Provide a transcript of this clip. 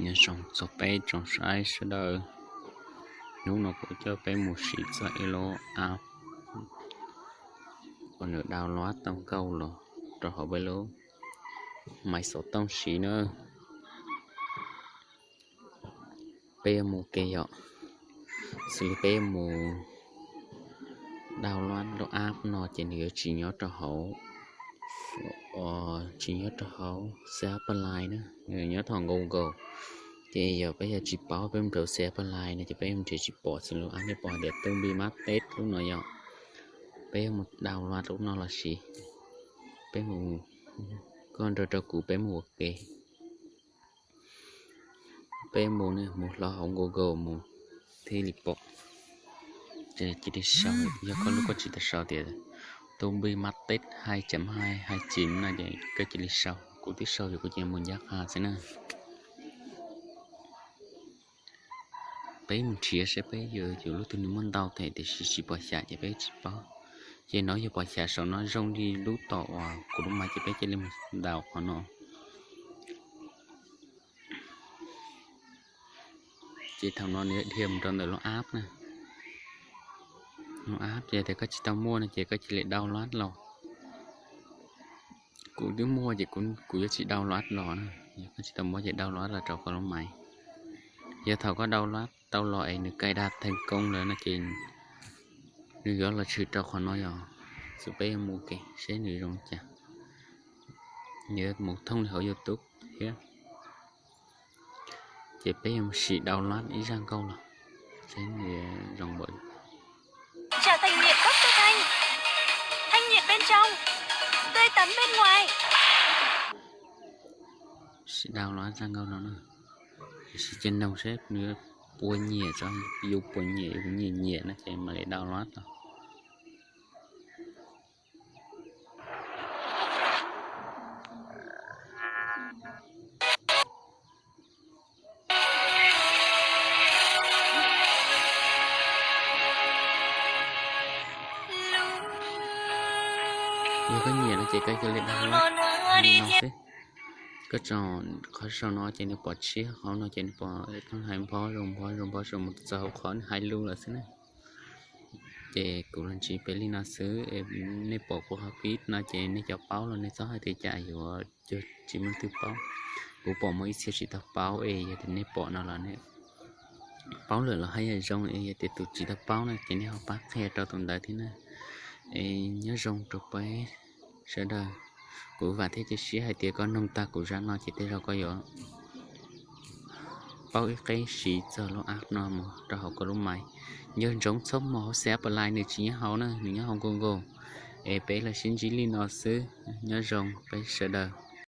Nyob zoo txog peb tsoom saib sawv daws, hnub no kuv coj peb mus siv txog ib lub app uas nws download tau nkauj los rau hauv peb lub maiv xov tooj siv na. Peb yuav mus ke yom, xws li peb yuav mus download lub app no ces nws yuav tsis nyob rau hauv, tsis nyob rau hauv C H Play na, nws nyob thaum Google. Ces yog peb yog tsis paub peb mus rau C H Play no ces peb yuav nrhiav tsis pom, xws li lub app nej pom hais tias Tub Npij Mab Teb lub no yom. Peb yuav mus download lub no los sis peb mus, koj nrog rau kuv peb mus ua ke. Peb mus, mus hlo hauv Google mus thiaj li pom. Ces cia li sau, yog koj lub koj tsis tau sau tias Tub Npij Mab Teb hai chấm hai hai chín no ces koj cia li sau, kuv twb sau ces kuv cia mus ncaj qha xwb na. Peb mus nrhiav seb peb yuav, yuav lub twg nws muaj ntau thiab tiam sis tsis pom xyam ces peb tsis paub. Ces no yog pom xyam saum no zoo li lub tom uas kuv lub maiv ces peb cia li mus ntaus qhov no. Ces thaum no nws dhia mus rau ntawm lub app na. Lub app ces tias koj tsis tau muaj no ces koj cia li download los. Kuv twb muaj ces kuv yuav tsis download los na, yog koj tsis tau muaj ces download los rau koj lub maiv. Yog thaum koj download tau los es nws cài đặt thành công lawm no ces nws yuav los tshwm rau qhov no yog, xwb peb yuav mus ke seb nws zoo cas. Yuav mus thooj li hauv YouTube thiab. Ces peb yuav mus sim download ib zaj nkauj los seb nws zoo npaum. Chả thành nhiệt gốc tôi thanh. Thanh nhiệt bên trong, tươi tắn bên ngoài. Sim download zaj nkauj no na. Sim cia noog seb nws puas nyiam, tso yus puas nyiam, yus nyiam nyiam no ces mam li download los. Yog koj nyiam no ces koj cia li download li no xwb. Koj tsom qhov saum no ces nws pom tshiab, qhov no ces nws pom hais nphob zoo nphob zoo nphob zoo mus txog hauv qhov nws hais lus lawm xwb na. Ces kuv los ntsib peb li no xwb, nej pom kuv qhov clip no ces nej cov paub los nej txhob hais tias cas yuav tsis muaj leej twg paub. Kuv pom muaj ib txhia tsis tau paub es yog tias nej pom no los nej paub lawm los haj yam zoo, es yog tias tus tsis tau paub na ces nej ho pab qhia rau tus ntawd thiab na. Es nyob zoo rau peb sawv daws. Kuv vam thiab cia siab hais tias koj noog tag kuv zaj no ces tej zaum koj yuav paub ib qeb siv txog lub app no mus rau hauv koj lub maiv. Nco ntsoov txhob mus hauv C H Play, nws tsis nyob hauv na, nws nyob hauv Google. Es peb los sib ntsib li no xwb, nyob zoo peb sawv daws.